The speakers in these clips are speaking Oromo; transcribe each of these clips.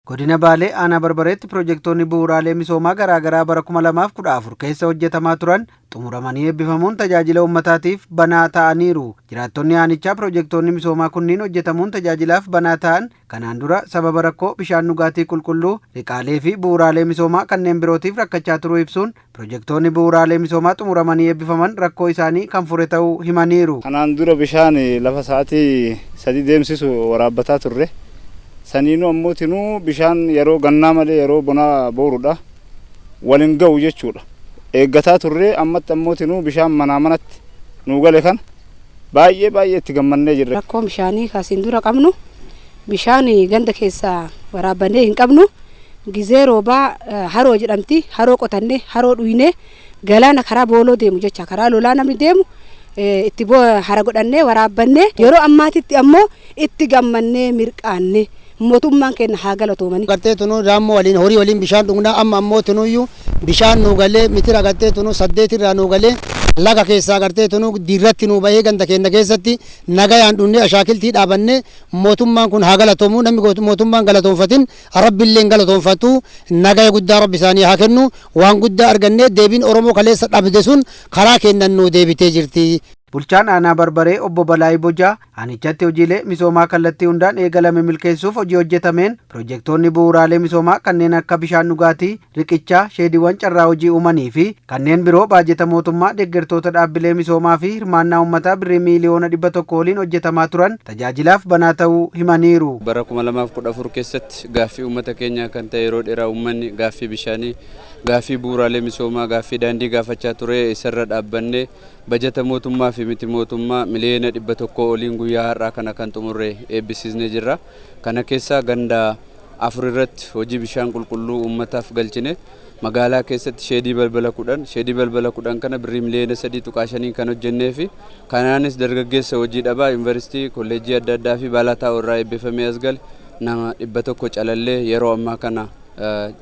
Godina Baalee Aanaa Barbareetti pirojektoonni bu'uuraalee misoomaa garaagaraa bara 2014 keessa hojjetamaa turan xumuramanii eebbifamuun tajaajila uummataatiif banaa ta'aniiru. Jiraattonni aanichaa pirojektoonni misoomaa kunniin hojjetamuun tajaajilaaf banaa ta'an kanaan dura sababa rakkoo bishaan dhugaatii qulqulluu, riqaalee fi bu'uuraalee misoomaa kanneen birootiif rakkachaa turuu ibsuun, pirojektoonni bu'uuraalee misoomaa xumuramanii eebbifaman rakkoo isaanii kan fure ta'uu himaniiru. Kanaan dura bishaan lafa sa'aatii 3 deemsisu waraabbataa turre. Saniinuu ammoo tinuu bishaan yeroo gannaa malee yeroo bonaa boorudha. Walin ga'u jechuudha. Eeggataa turre. Ammatti ammoo tinuu bishaan manaa manatti nuu gale kana baay'ee baay'ee itti gammannee jirra. Rakkoo bishaanii kasiin dura qabnu, bishaan ganda keessaa waraabbannee hin qabnu. Gizee roobaa haroo jedhamti, haroo qotannee, haroo dhuynee, galaana karaa booloo deemu jecha, karaa lolaa namni deemu itti hara godhannee waraabbannee. Yeroo ammaatitti ammoo itti gammannee mirqaannee, mootummaan keenya haa galatoomani. Gartee tunu raammoo waliin, horii waliin bishaan dhugnaa. Amma ammoo tunuyyuu bishaan nuu galee, mitira gartee tunu 8 irraa nuu galee, laga keessaa gartee tunu diirratti nuu bahee, ganda keenya keessatti nagayaan dhunnee, ashaakiltii dhaabannee. Mootummaan kun haa galatoomu. Namni mootummaan galatoonfatin Rabbiillee hin galatoonfatu. Nagaya guddaa Rabbi isaanii haa kennu. Waan guddaa argannee, deebiin Oromoo kaleessa dhabde sun karaa keennan nuu deebitee jirti. Bulchaan Aanaa Barbaree Obbo Balaayii Bojaa aanichatti hojiilee misoomaa kallattii hundaan eegalame milkeessuuf hojii hojjetameen pirojektoonni bu'uuraalee misoomaa kanneen akka bishaan dhugaatii, riqichaa, sheediiwwan carraa hojii uumanii fi kanneen biroo baajeta mootummaa, deeggartoota dhaabbilee misoomaa fi hirmaannaa uummataa birrii miiliyoona 100 oliin hojjetamaa turan tajaajilaaf banaa ta'uu himaniiru. Bara 2014 keessatti gaaffii uummata keenyaa kan ta'e, yeroo dheeraa uummanni gaaffii bishaanii, gaaffii bu'uuraalee misoomaa, gaaffii daandii gaafachaa ture. Isarra dhaabbannee bajata mootummaa fi miti mootummaa miliyoona 100 oliin guyyaa har'aa kana kan xumurre eebbisiisnee jirra. Kana keessaa ganda afur irratti hojii bishaan qulqulluu uummataaf galchine. Magaalaa keessatti sheedii balbala 10, sheedii balbala 10 kana birrii miliyoona 3.5 kan hojjennee fi kanaanis dargaggeessa hojii dhabaa yuunivarsiitii, kolleejjii adda addaa fi baalaa irraa eebbifamee as gale nama 100 calallee yeroo ammaa kana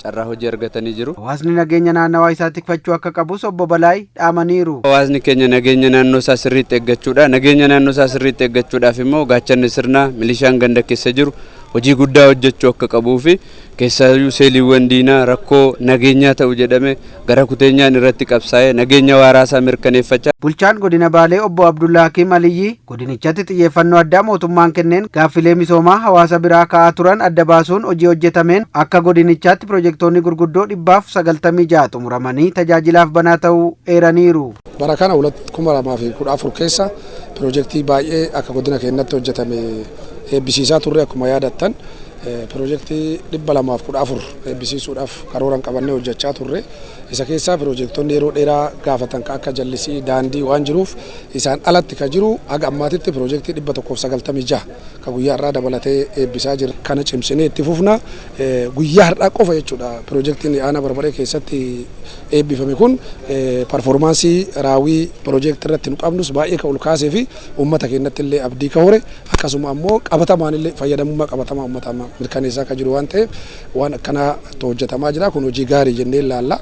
carraa hojii argatanii jiru. Hawaasni nageenya naannawaa isaa tikfachuu akka qabus Obbo Balaay dhaamaniiru. Hawaasni keenya nageenya naannoo isaa sirriitti eeggachuudha. Nageenya naannoo isaa sirriitti eeggachuudhaaf immoo gaachanni sirnaa, milishaan ganda keessa jiru hojii guddaa hojjechuu akka qabuu fi keessaayyuu seeliiwwan diinaa rakkoo nageenyaa ta'u jedhame gara kuteenyaan irratti qabsaa'ee nageenya waaraasaa mirkaneeffachaa. Bulchaan godina Baalee Obbo Abdullaa Hakiim Aliyyi godinichatti xiyyeeffannoo addaa mootummaan kenneen gaaffilee misoomaa hawaasa biraa ka'aa turan adda baasuun hojii hojjetameen akka godinichaatti pirojektoonni gurguddoo 196 xumuramanii tajaajilaaf banaa ta'uu eeraniiru. Bara kana 2014 keessa pirojektii baay'ee akka godina keenyatti hojjetame eebbisiisaa turre. Akkuma yaadattan, pirojektii 214 eebbisiisuudhaaf karooran qabannee hojjechaa turre. Isa keessaa pirojektoonni yeroo dheeraa gaafatan kan akka jallisii, daandii waan jiruuf, isaan alatti kan jiru haga ammaatitti pirojektii 196 kan guyyaa har'aa dabalatee eebbisaa jira. Kana cimsinee itti fufna. Guyyaa har'aa qofa jechuudha, pirojektiin Aanaa Barbaree keessatti eebbifame kun performance raawwii pirojektii irratti nu qabnus baay'ee kan ol kaasee fi uummata keenyatti illee abdii ka hore, akkasuma ammoo qabatamaan illee fayyadamummaa qabatamaa uummataa mirkaneessaa kan jiru waan ta'eef, waan akkanaa hojjetamaa jira. Kun hojii gaarii jennee ilaalla.